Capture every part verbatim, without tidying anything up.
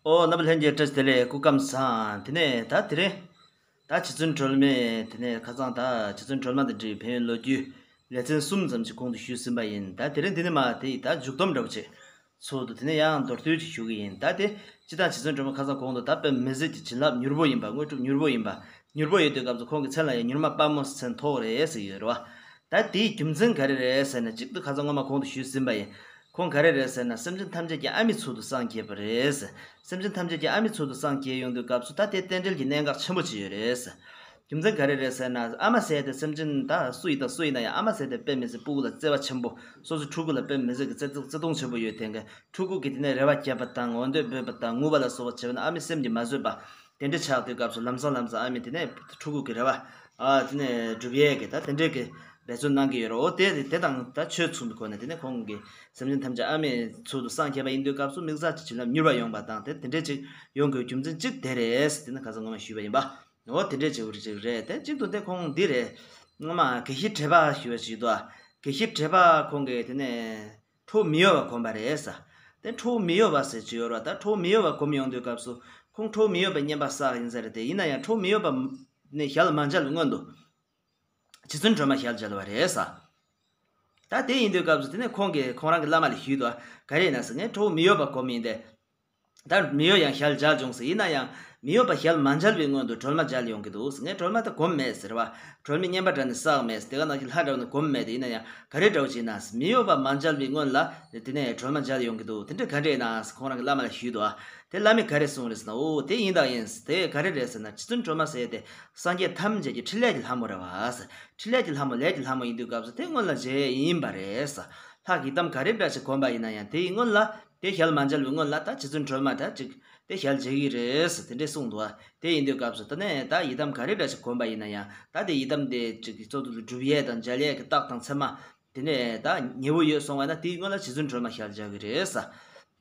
ཨོ། རྣམ་པ་ལྷན་རྒྱས་བཀྲ་ཤིས་བདེ་ལེགས། སྐུ་ཁམས་བཟང་། དེ་ནས་ད་དེ་རིང་ད་རྗེ་བཙུན་སྒྲོལ་མའི་དེ་ནས་ཁ་སང་ད་རྗེ་བཙུན་སྒྲོལ་མ་དང་འབྲེལ་བའི་ཕན་ཡོན་ལོ་རྒྱུས་ལེ་ཚན་གསུམ་ཙམ་ཞིག་གོང་དུ་ཞུས་ཟིན་པ་ཡིན། ད་དེ་རིང་འདི་ནས་མར་དེ་ཡི་ད་མཇུག་སྡོམ་འདྲ་པོ་ཅིག་ཚུལ་དུ་དེ་ནས་ཡང་མདོར་བསྡུས་ཅིག་ཞུ་གི་ཡིན། ད་དེ་སྤྱིར་བཏང་རྗེ་བཙུན་སྒྲོལ་མ་ཁ་སང་གོང་དུ་ད་དཔེ་མི་སྲིད་ཀྱི་བྱིན་རླབས་མྱུར་པོ་ཡིན་པ། དངོས་གྲུབ་མྱུར་པོ་ཡིན་པ། མྱུར་པོ་ཡོད་དུས་སྐབས་སུ་ཁོང་གི་མཚན་ལ་ཡང་མྱུར་མ་དཔའ་མོ་ཟེར་མཚན་ཐོགས་རེད་ཟེར་གྱི་ཡོད་རེད་བ། ད་དེའི་རྒྱུ་མཚན་ག་རེ་རེད་ཟེར་ན། གཅིག་ཏུ་ཁ་སང་སྔོན་མ་གོང་དུ་ཞུས་ཟིན་པ་ཡིན། ཁོང་ག་རེ་རེད་ཟེར་ན། སེམས་ཅན་ཐམས་ཅད་ཀྱི་ཨ་མའི་ཚུལ་དུ་སངས་རྒྱས་པ་རེད། སེམས་ཅན་ཐམས་ཅད་ཀྱི་ཨ་མའི་ཚུལ་དུ་སངས་རྒྱས་ཡོང་དུས་སྐབས་སུ་ད་དེ་རྟེན་འབྲེལ་གྱི་གནད་འགག་ཆེན་པོ་ཅིག་ཡོད་རེད། རྒྱུ་མཚན་ག་རེ་རེད་ཟེར་ན། ཨ་མ་ཟེར་དེ་སེམས་ཅན་ད་སུ་ཡིན་དང་སུ་ཡིན་ན་ཡང་ཨ་མ་ཟེར་དེ་དཔེ་མི་སྲིད་སྤུ་གུ་ལ་བརྩེ་བ་ཆེན་པོ། སོ་སོའི་ཕྲུ་གུ་ལ་དཔེ་མི་སྲིད་ཀྱི་བརྩེ་བརྩེ་གདུང་ཆེན་པོ་ཡོད། དེ་འགའ་ཕྲུ་གུ་གིས་དེ་ནས་རེ་བ་བརྒྱབ་པ་དང་འོ་འདོད་འབོད་པ་དང་ངུ་བ་ལ་སོགས་པ་བྱས་པ་ན་ཨ་མའི་སེམས་ཀྱིས་མ་བཟོད་པ། དེ་འདྲ་ཆགས་དུས་སྐབས་སུ་ལམ་སང་ལམ་སང་ཨ་མས་དེ་ནས་ཕྲུ་གུ་གི་རེ་བ་ཨ་དེ་ནས་སྒྲུབ་ཡས་ཀྱི་ད་དེ་འདྲས་ཀྱི་འབད་བརྩོན་གནང་གི་ཡོད་རེད། འོ་དེ་དེ་དང་ད་ཆོས་མཚུངས་པའི་སྒོ་ནས་དེ་ནས་ཁོང་གིས་སེམས་ཅན་ཐམས་ཅད་ཨ་མའི་ཚུལ་དུ་སངས་རྒྱས་པ་ཡིན་དུས་སྐབས་སུ་དམིགས་བསལ་གྱི་བྱིན་རླབས་མྱུར་བ་ཡོང་བ་དང་། དེ་དེ་འདྲས་ཅིག་ཡོང་དགོས་རྒྱུ་མཚན་གཅིག་དེ་རེད། དེ་ནི་ཁ་སང་སྔོན་མ་ཞུས་པ་ཡིན་པ། འོ་དེ་འདྲས་ཅིག་རེད་ཅིག་རེད། དེ་གཅིག་ཏུ་དེ་ཁོང་འདི་རེད། སྔོན་མ་དགེ་བཤེས་བགྲེས་པ་ཞུ་བ་ཞིག་འདུག་དགེ་བཤེས་བགྲེས་པ་ཁོང་གིས་དེ་ནས་ཁྲོ་བོ་མི་གཡོ་བ་སྒོམ་པ་རེད་ཟེར། དེ་ཁྲོ་བོ་མི་གཡོ་བ་ཟེར་གྱི་ཡོད་རེད་བ། ད་ཁྲོ་བོ་མི་གཡོ་བ་སྒོམ་ཡོང་དུས་སྐབས་སུ་ཁོང་ཁྲོ་བོ་མི་གཡོ་བའི་བསྙེན་པ་བསགས་ཡིན་ས་རེད་དེ། ཡིན་ན་ཡང་ཁྲོ་བོ་མི་གཡོ་བ་ནས་ཞལ་མ་མཇལ་བའི་སྔོན་དུ་རྗེ་བཙུན་སྒྲོལ་མ་ཞལ་མཇལ་བ་རེད་ཟེར། ད་དེ་ཡིན་དུས་སྐབས་སུ་དེ་ནས་ཁོང་གིས་ཁོང་རང་གི་བླ་མ་ལ་ཞུས་འདུག་ག་རེ་ཡིན་ན་ཟེར། ངས་ཁྲོ་བོ་མི་གཡོ་བ་སྒོམ་ཡིན་ཏེ། ད་མི་གཡོ་ཡང་ཞལ་མཇལ་བྱུང་ཟེར། ཡིན་ན་ཡང་མི་གཡོ་བ་ཞལ་མ་མཇལ་བའི་སྔོན་དུ་སྒྲོལ་མ་མཇལ་ཡོང་གི་འདུག་ཟེར། ངས་སྒྲོལ་མ་ད་སྒོམ་མེད་ཟེར་བ། སྒྲོལ་མའི་བསྙེན་པ་འདྲ་ནི་བསགས་མེད། དེ་ག་ནང་བཞིན་ལྷ་འདྲ་བ་ནི་སྒོམ་མེད་དེ། ཡིན་ན་ཡང་ག་རེ་འདྲ་བོ་བྱས་ན། མི་གཡོ་བ་མ་མཇལ་བའི་སྔོན་ལ་དེ་ནས་སྒྲོལ་མ་མཇལ་ཡོང་གི་འདུག་དེ་འདྲ་ག་འདྲ་ཡིན་ན་ཟེར་ཁོང་རང་གི་བླ་མ་ལ་ཞུས་འདུག་དེ་བླ་མས་ག་རེ་གསུངས་རེད་ཟེར་ན། འོ་དེ་ཡིན་དང་ཡིན། དེ་ག་རེ་རེད་ཟེར་ན། རྗེ་བཙུན་སྒྲོལ་མ་ཟེར་དེ་སངས་རྒྱས་ཐམས་ཅད་ཀྱི་ཕྲིན་ལས་ཀྱི་ལྷ་མོ་རེད་བ་ཟེར། ཕྲིན་ལས་ཀྱི་ལྷ་མོ་ལས་ཀྱི་ལྷ་མོ་ཡིན་དུས་སྐབས་སུ་དེ་སྔོན་ལ་མཇལ་ཡས་ཡིན་པ་རེད་ཟེར། ལྷ་གི་ཡི་དམ་ག་རེ་འདྲ་ཞིག་བསྒོམས་པ་ཡིན་ན་ཡང་དེ་ཡི་སྔོན་ལ། དེ་ཞལ་མ་མཇལ་བའི་སྔོན་ལ་ད་རྗེ་བཙུན་སྒྲོལ་མ་ད་ཅིག་དེ་ཞལ་མཇལ་གྱི་རེད་ཟེར་དེ་འདྲས་གསུངས་འདུག་བ། དེ་ཡིན་དུས་སྐབས་སུ་དེ་ནས་ད་ཡི་དམ་ག་རེ་འདྲ་ཞིག་བསྒོམས་པ་ཡིན་ན་ཡང་ད་དེ་ཡི་དམ་དེ་ཅིག་གཙོ་བོ་ལ་སྒྲུབ་ཡས་དང་མཇལ་ཡས་ཀྱི་རྟགས་དང་མཚན་མ། དེ་ནས་ད་ཉེ་བོ་ཡོད་སོང་བ་ན་དེའི་སྔོན་ལ་རྗེ་བཙུན་སྒྲོལ་མ་ཞལ་མཇལ་གྱི་རེད་ཟེར།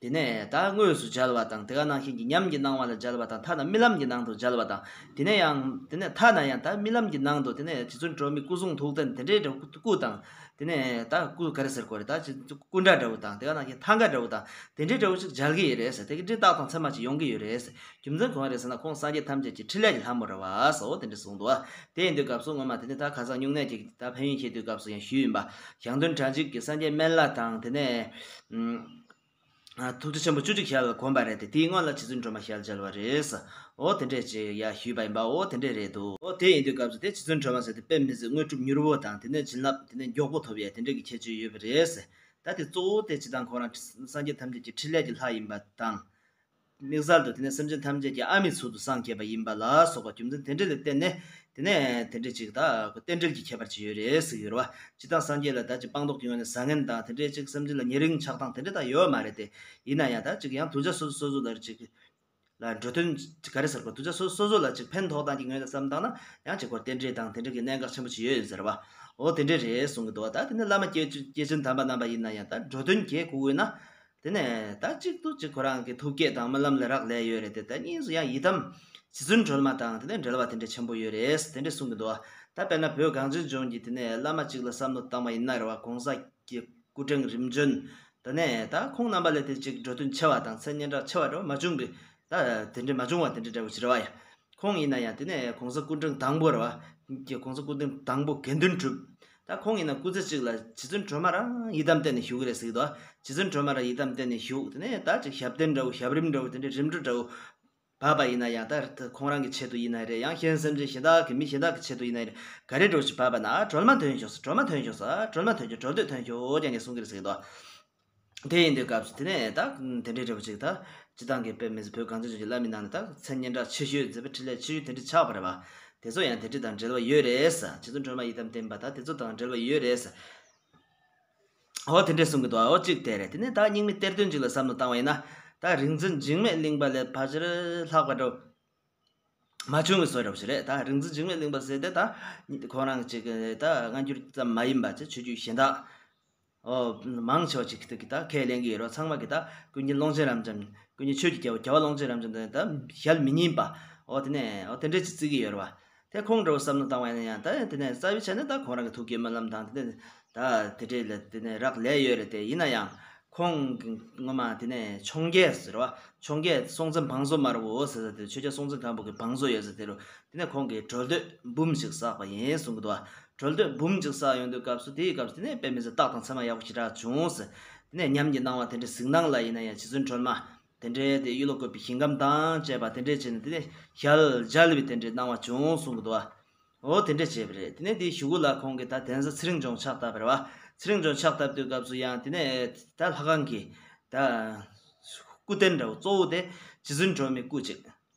དེ་ནས་ད་དངོས་སུ་མཇལ་བ་དང་། དེ་ག་ནང་བཞིན་གྱི་ཉམས་ཀྱི་སྣང་བ་ལ་མཇལ་བ་དང་། ཐ་ན་རྨི་ལམ་གྱི་ནང་དུ་མཇལ་བ་དང་། དེ་ནས་ཡང་དེ་ནས་ཐ་ན་ཡང་ད་རྨི་ལམ་གྱི་ནང་དུ་དེ་ནས་རྗེ་བཙུན་སྒྲོལ་མའི་སྐུ་གསུང་ཐུགས་རྟེན་དེ་འདྲའི་འདྲ་བོ་སྐུ་དང་། དེ་ནས་ད་སྐུ་ག་རེ་ཟེར་དགོས་རེད། ད་རྗེ་བཙུན་སྐུ་འདྲ་འདྲ་བོ་དང་། དེ་ག་ནང་བཞིན་ཐང་ག་འདྲ་བོ་དང་། དེ་འདྲའི་འདྲ་བོ་ཅིག་མཇལ་གྱི་ཡོད་རེད་ཟེར། དེ་གི་འདྲའི་རྟགས་དང་མཚན་མ་ཅིག་ཡོང་གི་ཡོད་རེད་ཟེར། རྒྱུ་མཚན་གང་རེད་ཟེར་ན། ཁོང་སངས་རྒྱས་ཐམས་ཅད་ཀྱི་ཕྲིན་ལས་ཀྱི་ལྷ་མོ་རེད་བ་ཟེར། འོ་དེ་འདྲ་གསུངས་འདུག་བ། དེ་ཡིན་དུས་སྐབས་སུ་སྔོན་མ་དེ་ནས་ད་ཁ་སང་སྨྱུང་གནས་ཀྱི་ད་ཕན་ཡོན་བཤད་དུས་སྐབས་སུ་ཡང་ཞུས་ཡིན་པ། ཞང་སྟོན་གྲ་འཇིགས་ཀྱིས་སངས་རྒྱས་སྨན་བླ་དང་། དེ་ནས་ཨ་ཐུགས་རྗེ་ཆེན་པོ་བཅུ་གཅིག་ཞལ་ལ་བསྒོམས་པ་རེད་དེ། དེའི་སྔོན་ལ་རྗེ་བཙུན་སྒྲོལ་མ་ཞལ་མཇལ་བ་རེད་ཟེར། འོ་དེ་འདྲས་ཅིག་ཡ་ཞུས་པ་ཡིན་པ། འོ་དེ་འདྲས་རེད་འདུག་འོ་དེ་ཡིན་དུས་སྐབས་སུ་དེ་རྗེ་བཙུན་སྒྲོལ་མ་ཟེར་དེ་དཔེ་མི་སྲིད་དངོས་གྲུབ་མྱུར་བོ་དང་། དེ་ནས་བྱིན་རླབས་དེ་ནས་མགྱོགས་པོ་ཐོབ་ཡས་དེ་འདྲས་ཀྱི་ཁྱད་ཆོས་ཡོད་པ་རེད་ཟེར། ད་དེ་གཙོ་བོ་དེ་སྤྱིར་བཏང་ཁོང་རང་སངས་རྒྱས་ཐམས་ཅད་ཀྱི་ཕྲིན་ལས་ཀྱི་ལྷ་ཡིན་པ་དང་། དམིགས་བསལ་དུ་དེ་ནས་སེམས་ཅན་ཐམས་ཅད་ཀྱི་ཨ་མའི་ཚུལ་དུ་སངས་རྒྱས་པ་ཡིན་པ་ལ་སོགས་པ་རྒྱུ་མཚན་དེ་འདྲ་ལ་བརྟེན་ནས། དེ་ནས་དེ་འདྲ་ཅིག་ད་རྟེན་འབྲེལ་གྱི་ཁྱད་པར་ཅིག་ཡོད་རེད་ཟེར་གྱི་ཡོད་རེད་བ། སྤྱིར་བཏང་སངས་རྒྱས་ལ་ད་ཅིག་སྤངས་རྟོགས་ཀྱི་ངོས་ནས་བཟང་ངན་དང་། དེ་འདྲ་ཅིག་སེམས་ཅན་ལ་ཉེ་རིང་ཆགས་སྡང་དེ་འདྲ་ད་ཡོད་མ་རེད་དེ། ཡིན་ན་ཡང་ད་ཅིག་ཡང་གདུལ་བྱ་སོ་སོ་སོ་སོ་ལ་ཅིག་ལ་འགྲོ་དོན་ག་རེ་ཟེར་དགོས། གདུལ་བྱ་སོ་སོ་སོ་ལ་ཅིག་ཕན་ཐོགས་སྟངས་ཀྱི་ངོས་ནས་བསམ་བཏང་ན། ཡང་ཅིག་ཁོ་རྟེན་འབྲེལ་དང་དེ་འདྲ་གི་གནད་འགག་ཆེན་པོ་ཅིག་ཡོད་ཡིན་ཟེར་བ། འོ་དེ་འདྲ་རེད་གསུང་གི་འདུག་བ། ད་དེ་ནས་བླ་མ་སྐྱེས་སྐྱེས་ཆེན་དམ་པ་རྣམ་པ་ཡིན་ན་ཡང་ད་འགྲོ་དོན་གྱི་སྐུ་འོས་ན། དེ་ནས་ད་གཅིག་ཏུ་གཅིག་ཁོ་རང་གི་ཐུགས་བསྐྱེད་དང་སྨོན་ལམ་ལ་རག་ལས་ཡོད་རེད་དེ། ད་གཉིས་སུ་ཡང་ཡི་དམ་རྗེ་བཙུན་སྒྲོལ་མ་དང་དེ་ནས་འབྲེལ་བ་དེ་འདྲ་ཆེན་པོ་ཡོད་རེད། དེ་འདྲ་གསུང་གི་འདུག་བ། ད་དཔེར་ན་བོད་གངས་ཅན་ལྗོངས་ཀྱི་དེ་ནས་བླ་མ་གཅིག་ལ་བསམ་བློ་བཏང་བ་ཡིན་ན་རེད་བ། གོང་ས་ཀྱི་སྐུ་ཕྲེང་རིམ་བྱོན། དེ་ནས་ད་ཁོང་རྣམ་པ་ལས་དེ་གཅིག་འགྲོ་དོན་ཆེ་བ་དང་མཚན་སྙན་གྲགས་ཆེ་བ་འདྲ་བོ་མ་བྱུང་གི། ད་དེ་འདྲ་མ་བྱུང་བ་དེ་འདྲ་འདྲ་བོ་ཞིག་རེད་བ་ཡ། ཁོང་ཡིན་ན་ཡང་དེ་ནས་གོང་ས་སྐུ་ཕྲེང་དང་པོ་རེད་བ། ཀྱི་གོང་ས་སྐུ་ཕྲེང་དང་པོ་དགེ་འདུན་གྲུབ། ད་ཁོང་ཡིན་ན་སྐུ་ཚེ་གཅིག་ལ་རྗེ་བཙུན་སྒྲོལ་མ་རང་ཡི་དམ་བསྟེན་ནས་བཞུགས་ཀྱི་རེད་ཟེར་གྱི་འདུག་རྗེ་བཙུན་སྒྲོལ་མ་རང་ཡི་དམ་བསྟེན་ནས་བཞུགས། དེ་ནས་ད་ཅིག་ཞབས་བརྟན་འདྲ་བོ་ཞབས་རིམ་འདྲ་བོ་དེ་འདྲའི་རིམ་གྲོ་འདྲ་བོ་བབས་པ་ཡིན་ན་ཡང་། ད་ཁོང་རང་གི་ཆེད་དུ་ཡིན་ན་རེད། ཡང་གཞན་སེམས་ཅན་གཞན་དག་གི་མི་གཞན་དག་གི་ཆེད་དུ་ཡིན་ན་རེད། ག་རེ་འདྲ་བོ་ཞིག་བབས་པ་ན། ཨ་སྒྲོལ་མ་ཐོན་ཤོག་ཟེར། སྒྲོལ་མ་ཐོན་ཤོག་ཟེར། ཨ་སྒྲོལ་མ་ཐོན་ཤོག་སྒྲོལ་མདོས་ཐོན་ཤོག་ཨོ་ཀྱང་ངས་གསུང་གི་རེད་ཟེར་གྱི་འདུག་དེ་ཡིན་དུས་སྐབས་སུ་དེ་ནས་ད་དེ་འདྲའི་འདྲ་བོ་ཅིག་ད་སྤྱིར་བཏང་གི་དཔེ་མི་སྲིད་བོད་གངས་ཅན་ལྗོངས་ཀྱི་བླ་མའི་ནང་ནས་ད་མཚན་སྙན་གྲགས་ཆེ་ཤོས་མཛད་པའི་ཕྲིན་ལས་ཆེ་ཤོས་དེ་འདྲ་ཆགས་པ་རེད་བ། དེ་ཚོ་ཡང་དེ་འདྲ་དང་འབྲེལ་བ་ཡོད་རེད་ཟེར། རྗེ་བཙུན་སྒྲོལ་མ་ཡི་དམ་བསྟེན་པ་ད་དེ་ཚོ་དང་འབྲེལ་བ་ཡོད་རེད་ཟེར། འོ་དེ་འདྲ་གསུང་གི་འདུག་འོ་གཅིག་དེ་རེད། དེ་ནས་ད་རྙིང་མའི་གཏེར་སྟོན་ཅིག་ལ་བསམ་བློ་བཏང་བ་ཡིན་ན། ད་རིག་འཛིན་འཇིགས་མེད་གླིང་པ་ལས་ཕལ་ཆེར་ལྷག་པ་འདྲ་བོ་མ་བྱུང་བའི་བཟོ་འདྲ་བོ་ཞིག་རེད། ད་རིག་འཛིན་འཇིགས་མེད་གླིང་པ་ཟེར་དེ་ད་ཁོང་རང་ཅིག་ད་སྔ་འགྱུར་ཙམ་མ་ཡིན་པ་ཅིག་ཆོས་བརྒྱུད་གཞན་དག་ཨོ་མང་ཆེ་བ་ཅིག་གིས་ད་ཁས་ལེན་གྱི་ཡོད་རེད། ཚང་མ་གིས་ད་ཀུན་མཁྱེན་ཀློང་ཆེན་རབ་འབྱམས། ཀུན་མཁྱེན་ཆོས་ཀྱི་རྒྱལ་པོ་རྒྱལ་བ་ཀློང་ཆེན་རབ་འབྱམས་དེ་ད་ཞལ་མི་གཉིས་པ། ཨོ་དེ་ནས་ཨོ་དེ་འདྲ་ཅིག་བརྩི་གི་ཡོད་རེད་བ། དེ་ཁོང་འདྲ་བོ་བསམ་བློ་བཏང་བ་ཡིན་ན་ཡང་། ད་དེ་ནས་རྩ་བའི་ཆ་ནས་ད་ཁོང་རང་གི་ཐུགས་བསྐྱེད་སྨོན་ལམ་དང་དེ་ནས་ད་དེ་འདྲས་ལ་དེ་ནས་རག་ལས་ཡོད་རེད་དེ། ཡིན་ན་ཡང་ ཁོང་གི་ངོ་མ་དེ་ནས་འཕྱོངས་རྒྱས་ཟེར་བ། འཕྱོངས་རྒྱས་སྲོང་བཙན་བང་མཛོད་དམར་པོ་ཟེར་ས་དེ་ཆོས་རྒྱལ་སྲོང་བཙན་སྒམ་པོ་གི་བང་མཛོད་ཡོད་ས་དེ་རུ། དེ་ནས་ཁོང་གིས་གྲོལ་སྡོད་འབུམ་ཞིག་བསགས་པ་ཡིན་གསུང་གི་འདུག་བ། གྲོལ་སྡོད་འབུམ་ཅིག་བསགས་ཡོང་དུས་སྐབས་སུ་དེའི་སྐབས་སུ་དེ་ནས་དཔེ་མི་སྲིད་རྟགས་དང་མཚན་མ་ཡག་པོ་ཞེ་དྲག་བྱུང་ཟེར། དེ་ནས་ཉམས་ཀྱི་སྣང་བ་དེ་འདྲའི་གཟིགས་སྣང་ལ་ཡིན་ན་ཡང་རྗེ་བཙུན་སྒྲོལ་མ་དེ་འདྲའི་དེ་གཡུ་ལོ་བཀོད་པའི་ཞིང་ཁམས་དང་བཅས་པ་དེ་འདྲའི་བྱས་ནས་དེ་ནས་ཞལ་མཇལ་བའི་དེ་འདྲའི་སྣང་བ་བྱུང་གསུང་གི་འདུག་བ། འོ་དེ་འདྲ་བྱས་པ་རེད། དེ་ནས་དེའི་གཞུག་གུ་ལ་ཁོང་གིས་ད་གདན་ས་ཚེ་རིང་ལྗོངས་ཕྱག་བཏབ་པ་རེད་བ། ཚེ་རིང་ལྗོངས་ཕྱག་བཏབ་དུས་སྐབས་སུ་ཡང་དེ་ནས་ད་ལྷ་ཁང་གི་ད་སྐུ་རྟེན་འདྲ་བོ་གཙོ་བོ་དེ་རྗེ་བཙུན་སྒྲོལ་མའི་སྐུ་ཅིག་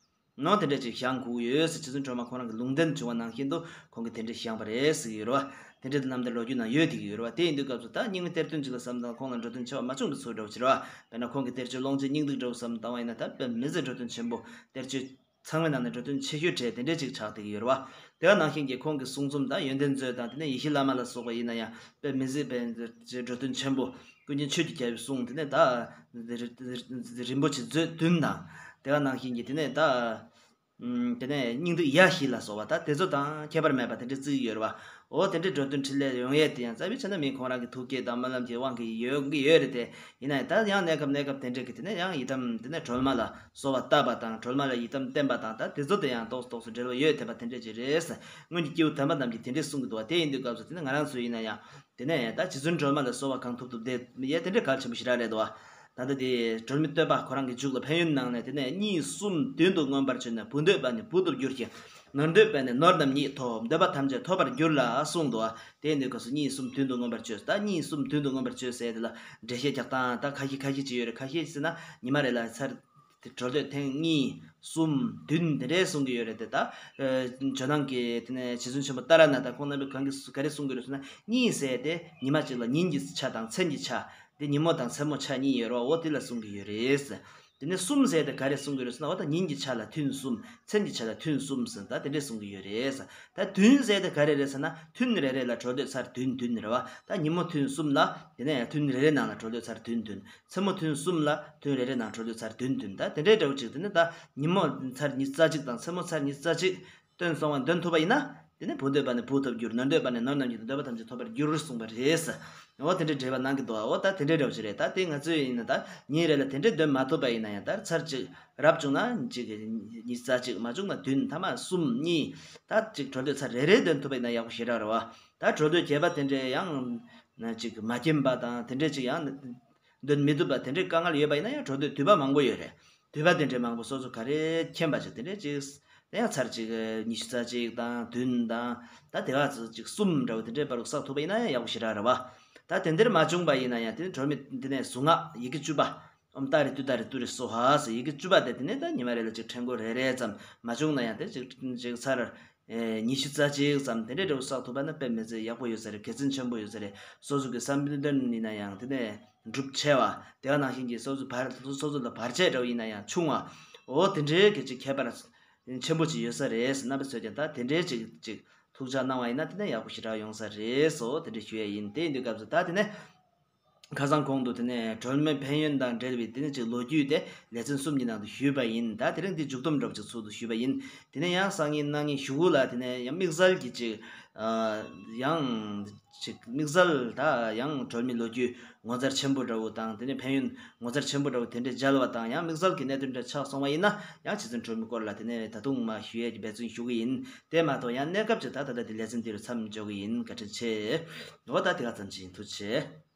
ནོ་དེ་འདྲ་ཅིག་བཞེངས་དགོས་ཡོད་ཟེར། རྗེ་བཙུན་སྒྲོལ་མ་ཁོང་རང་གི་ལུང་བསྟན་བྱུང་བ་ནང་བཞིན་དུ་ཁོང་གིས་དེ་འདྲ་བཞེངས་པ་རེད་ཟེར་གྱི་ཡོད་རེད་བ། དེ་འདྲ་དེ་རྣམ་ཐར་ལོ་རྒྱུས་ནང་ཡོད་བསྡད་ཀྱི་ཡོད་རེད་བ། དེ་ཡིན་དུས་སྐབས་སུ་ད་རྙིང་མའི་གཏེར་སྟོན་ཅིག་ལ་བསམ་བཏང་ཁོང་ལ་འགྲོ་དོན་ཆེ་བ་མ་བྱུང་བའི་ཚུལ་འདྲ་བོ་ཅིག་རེད་བ། དཔེར་ན་ཁོང་གི་གཏེར་ཆོས་ཀློང་ཆེན་སྙིང་ཐིག་འདྲ་བོ་བསམ་བཏང་བ་ཡིན་ན་ད་དཔེ་མི་སྲིད་འགྲོ་དོན་ཆེན་པོ། གཏེར་ཆོས་ཚང་མའི་ནང་ནས་འགྲོ་དོན་ཆེ་ཤོས་གྲས་དེ་འདྲ་ཅིག་ཆགས་བསྡད་ཀྱི་ཡོད་རེད་བ། དེ་ག་ནང་བཞིན་གྱི་ཁོང་གི་གསུང་རྩོམ་དང་ཡོན་ཏན་མཛོད་དང་དེ་ནས་ཡེ་ཤེས་བླ་མ་ལ་སོགས་པ་ཡིན་ན་ཡང་དཔེ་མི་སྲིད་དཔེ་འགྲོ་དོན་ཆེན་པོ། ཀུན་མཁྱེན་ཆོས་ཀྱི་རྒྱལ་པོའི་གསུང་དེ་ནས་ད་རིན་པོ་ཆེ་མཛོད་བདུན་དང་། དེ་ག་ནང་བཞིན་གྱི་དེ་ནས་ད་དེ་ནས་སྙིང་ཐིག་ཡ་བཞི་ལ་སོགས་པ་ད་དེ་ཚོ་དང་ཁྱད་པར་མེད་པ་དེ་འདྲ་བརྩི་གི་ཡོད་རེད་བ། འོ་དེ་འདྲའི་འགྲོ་དོན་འཕྲིན་ལས་ཡོང་ཡས་དེ་ཡང་རྩ་བའི་ཆ་ནས་མི་ཁོང་རང་གི་ཐུགས་བསྐྱེད་དང་སྨོན་ལམ་གྱི་དབང་གིས་ཡོང་གི་ཡོད་རེད་དེ། ཡིན་ན་ཡང་ད་ཡང་གནས་སྐབས་གནས་སྐབས་དེ་འདྲ་གི་དེ་ནས་ཡང་ཡི་དམ་དེ་ནས་སྒྲོལ་མ་ལ་གསོལ་བ་བཏབ་པ་དང་སྒྲོལ་མ་ལ་ཡི་དམ་བསྟེན་པ་དང་ད་དེ་ཚོ་དེ་ཡང་ཏོག་ཙམ་ཏོག་ཙམ་འབྲེལ་བ་ཡོད་བསྡད་པ་དེ་འདྲ་ཅིག་རེད། སྔོན་གྱི་སྐྱེས་བུ་དམ་པ་རྣམས་ཀྱིས་དེ་འདྲ་གསུང་གི་འདུག་བ། དེ་ཡིན་དུས་སྐབས་སུ་དེ་ནས་ང་རང་ཚོ་ཡིན་ན་ཡང་། དེ་ནས་ད་རྗེ་བཙུན་སྒྲོལ་མ་ལ་གསོལ་བ་གང་ཐུབ་ཐུབ་འདེབས་ཡས་དེ་འདྲ་གལ་ཆེན་པོ་ཞེ་དྲག་རེད་དོ། ད་ལྟ་དེ་སྒྲོལ་མའི་བསྟོད་པ་ཁོ་རང་གི་མཇུག་ལ་ཕན་ཡོན་ནང་ནས་དེ་ནས་གཉིས་གསུམ་བདུན་དུ་མངོན་པར་བྱས་ནས། བུ་འདོད་པ་ནི་བུ་ཐོབ་འགྱུར་ཞིང་། ནོར་འདོད་པ་ནི་ནོར་རྣམས་ཉིད་ཐོབ། འདོད་པ་ཐམས་ཅད་ཐོབ་པར་འགྱུར་ལ་གསུངས་འདུག་དེ་ཡིན་དུས་སྐབས་སུ་གཉིས་གསུམ་བདུན་དུ་མངོན་པར་བྱས། ད་གཉིས་གསུམ་བདུན་དུ་མངོན་པར་བྱས་ཟེར་དེ་ལ་འགྲེལ་བཤད་རྒྱག་སྟངས་ད་ཁ་ཤས་ཁ་ཤས་ཅིག་ཡོད་རེད། ཁ་ཤས་ཟེར་ན་ཉི་མ་རེ་ལ་ཚར། དེ་གྲོལ་སྡོད་ཐེངས་གཉིས་གསུམ་བདུན་དེ་འདྲའི་གསུང་གི་ཡོད་རེད་དེ། ད་ཇོ་ནང་གི་དེ་ནས་རྗེ་བཙུན་ཆེན་པོ་ཏཱ་ར་ནཱ་ཐ་ཁོང་རྣམ་པས་གང་གི་ག་རེ་གསུང་གི་རེད་ཟེར་ན། གཉིས་ཟེར་དེ་ཉི་མ་གཅིག་ལ་ཉིན་གྱི་ཆ་དང་མཚན་གྱི་ཆ། དེ་ཉིན་མོ་དང་མཚན་མོ་ཆ་གཉིས་ཡོད་རེད་བ། འོ་དེ་ལ་གསུང་གི་ཡོད་རེད། དེ་ནས་གསུམ་ཟེར་དེ་ག་རེ་གསུང་གི་རེད་ཟེར་ན། འོ་ད་ཉིན་གྱི་ཆ་ལ་ཐུན་གསུམ། མཚན་གྱི་ཆ་ལ་ཐུན་གསུམ་ཟེར་ད་དེ་འདྲས་གསུང་གི་ཡོད་རེད། ད་བདུན་ཟེར་དེ་ག་རེ་རེད་ཟེར་ན། ཐུན་རེ་རེ་ལ་གྲོལ་སྡོད་ཚར་བདུན་བདུན་རེད་བ། ད་ཉིན་མོ་ཐུན་གསུམ་ལ་དེ་ནས་ཐུན་རེ་རེ་ནང་ལ་གྲོལ་སྡོད་ཚར་བདུན་བདུན། མཚན་མོ་ཐུན་གསུམ་ལ་ཐུན་རེ་རེ་ནང་གྲོལ་སྡོད་ཚར་བདུན་བདུན། ད་དེ་འདྲའི་འདྲ་བོ་ཅིག་དེ་ནས་ད་ཉིན་མོ་ཚར་ཉི་ཤུ་རྩ་གཅིག་དང་མཚན་མོ་ཚར་ཉི་ཤུ་རྩ་གཅིག་འདོན་སོང་བ་འདོན་ཐུབ་པ་ཡིན་ན། དེ་ནས་བུ་འདོད་པ་ནི་བུ་ཐོབ་འགྱུར། ནོར་འདོད་པ་ནི་ནོར་རྣམས་ཀྱི་འདོད་པ་ཐམས་ཅད་ཐོབ་པར་འགྱུར་གསུངས་པ་རེད། འོ་དེ་འདྲའི་འགྲེལ་པ་གནང་གི་འདུག་འོ་ད་དེ་འདྲའི་འདྲ་བོ་ཅིག་རེད། ད་དེ་ང་ཚོས་ཡིན་ན་ད་ཉིན་རེ་ལ་དེ་འདྲའི་འདོན་མ་ཐུབ་པ་ཡིན་ན་ཡང་། ད་ཚར་གཅིག་རབ་བྱུང་ན་གཅིག་ཉི་ཤུ་རྩ་གཅིག་མ་བྱུང་ན་བདུན། ཐ་མ་གསུམ་གཉིས། ད་གཅིག་གྲོལ་སྡོད་ཚར་རེ་རེ་འདོན་ཐུབ་པ་ཡིན་ན་ཡག་པོ་ཞེ་དྲག་རེད་བ། ད་གྲོལ་སྡོད་རྒྱས་པ་དེ་འདྲའི་ཡང་ན་གཅིག་མ་མཁྱེན་པ་དང་དེ་འདྲའི་གཅིག་ཡང་འདོན་མི་ཐུབ་པ་དེ་འདྲའི་དཀའ་ངལ་ཡོད་པ་ཡིན་ན་ཡང་། གྲོལ་སྡོད་དུས་པ་མང་པོ་ཡོད་རེད། དུས་པ་དེ་འདྲའི་མང་པོ་སོ་སོ་ག་རེ་མཁྱེན་པ་ཅིག་དེ་འདྲའི་གཅིག་དེ་ཡང་ཚར་གཅིག་ཉི་ཤུ་རྩ་གཅིག་དང་བདུན་དང་། ད་དེ་ག་ཚོད་གཅིག་གསུམ་འདྲ་བོ་དེ་འདྲའི་བར་དུ་བསགས་ཐུབ་པ་ཡིན་ན་ཡང་ཡག་པོ་ཞེ་དྲག་རེད་བ། ད་དེ་འདྲ་མ་བྱུང་པ་ཡིན་ན་ཡང་དེ་ནི་གྲོལ་མི་དེ་ནས་གཟུངས་སྔགས་ཡི་གེ་བཅུ་པ། ཨོཾ་ཏཱ་རེ་ཏུཏྟཱ་རེ་ཏུ་རེ་སྭཱ་ཧཱ་ཟེར་ཡི་གེ་བཅུ་པ་དེ་དེ་ནས་ད་ཉི་མ་རེ་ལ་གཅིག་ཕྲེང་སྐོར་རེ་རེ་ཙམ། མ་བྱུང་ན་ཡང་དེ་གཅིག་གཅིག་ཚར་ཨེ་ཉི་ཤུ་རྩ་གཅིག་ཙམ་དེ་འདྲའི་འདྲ་བོ་བསགས་ཐུབ་པ་ན་དཔེ་མི་སྲིད་ཡག་པོ་ཡོད་ས་རེད། དགེ་མཚན་ཆེན་པོ་ཡོད་ས་རེད། སོ་སོ་གི་བསམ་དོན་ཡིན་ན་ཡང་དེ་ནས་འགྲུབ་ཆེ་བ། དེ་ག་ནང་བཞིན་གྱི་སོ་སོ་བར་སོ་སོ་ལ་བར་ཆད་འདྲ་བོ་ཡིན་ན་ཡང་ཆུང་བ། འོ་དེ་འདྲའི་གི་ཅིག་ཁྱད་པར་ཆེན་པོ་ཅིག་ཡོད་ས་རེད། རྣམ་པ་ཚོས་ཀྱང་ད་དེ་འདྲའི་ཅིག་ཅིག་ཐུགས་འཇགས་གནང་བ་ཡིན་ན་དེ་ནས་ཡག་པོ་ཞེ་དྲག་ཡོང་ས་རེད། སོ་དེ་འདྲ་ཞུ་ཡ་ཡིན། དེ་ཡིན་དུས་སྐབས་སུ་ད་དེ་ནས་ཁ་སང་གོང་དུ་དེ་ནས་སྒྲོལ་མའི་ཕན་ཡོན་དང་འབྲེལ་བའི་དེ་ནས་ཅིག་ལོ་རྒྱུས་དེ་ལེ་ཚན་གསུམ་གྱི་ནང་དུ་ཞུས་པ་ཡིན། ད་དེ་རིང་འདི་མཇུག་སྡོམ་འདྲ་པོ་ཅིག་ཚུལ་དུ་ཞུས་པ་ཡིན། དེ་ནས་ཡང་སང་ཉིན་གནངས་ཉིན་གཞུག་གུ་ལ་དེ་ནས་ཡང་དམིགས་བསལ་གྱི་ཅིག་ཡང་ཅིག་དམིགས་བསལ་ད་ཡང་སྒྲོལ་མའི་ལོ་རྒྱུས་ངོ་མཚར་ཆེན་པོ་འདྲ་བོ་དང་། དེ་ནས་ཕན་ཡོན་ངོ་མཚར་ཆེན་པོ་འདྲ་བོ་དེ་འདྲའི་མཇལ་བ་དང་། ཡང་དམིགས་བསལ་གྱི་གནད་དོན་འདྲ་ཆགས་སོང་བ་ཡིན་ན་ཡང་རྗེ་བཙུན་སྒྲོལ་མའི་སྐོར་ལ་དེ་ནས་ད་དུང་མ་ཞུ་ཡས་ཀྱི་འབད་བརྩོན་ཞུ་གི་ཡིན། དེ་མ་གཏོགས་ཡང་གནས་སྐབས་ཀྱི་ད་ད་ལྟ་དེ་ལེ་ཚན་འདི་རུ་མཚམས་འཇོག་གི་ཡིན། བཀའ་དྲིན་ཆེ། འོ་ད་དེ་ག་ཙམ་ཞིག་ཡིན། ཐུགས་རྗེ་ཆེ།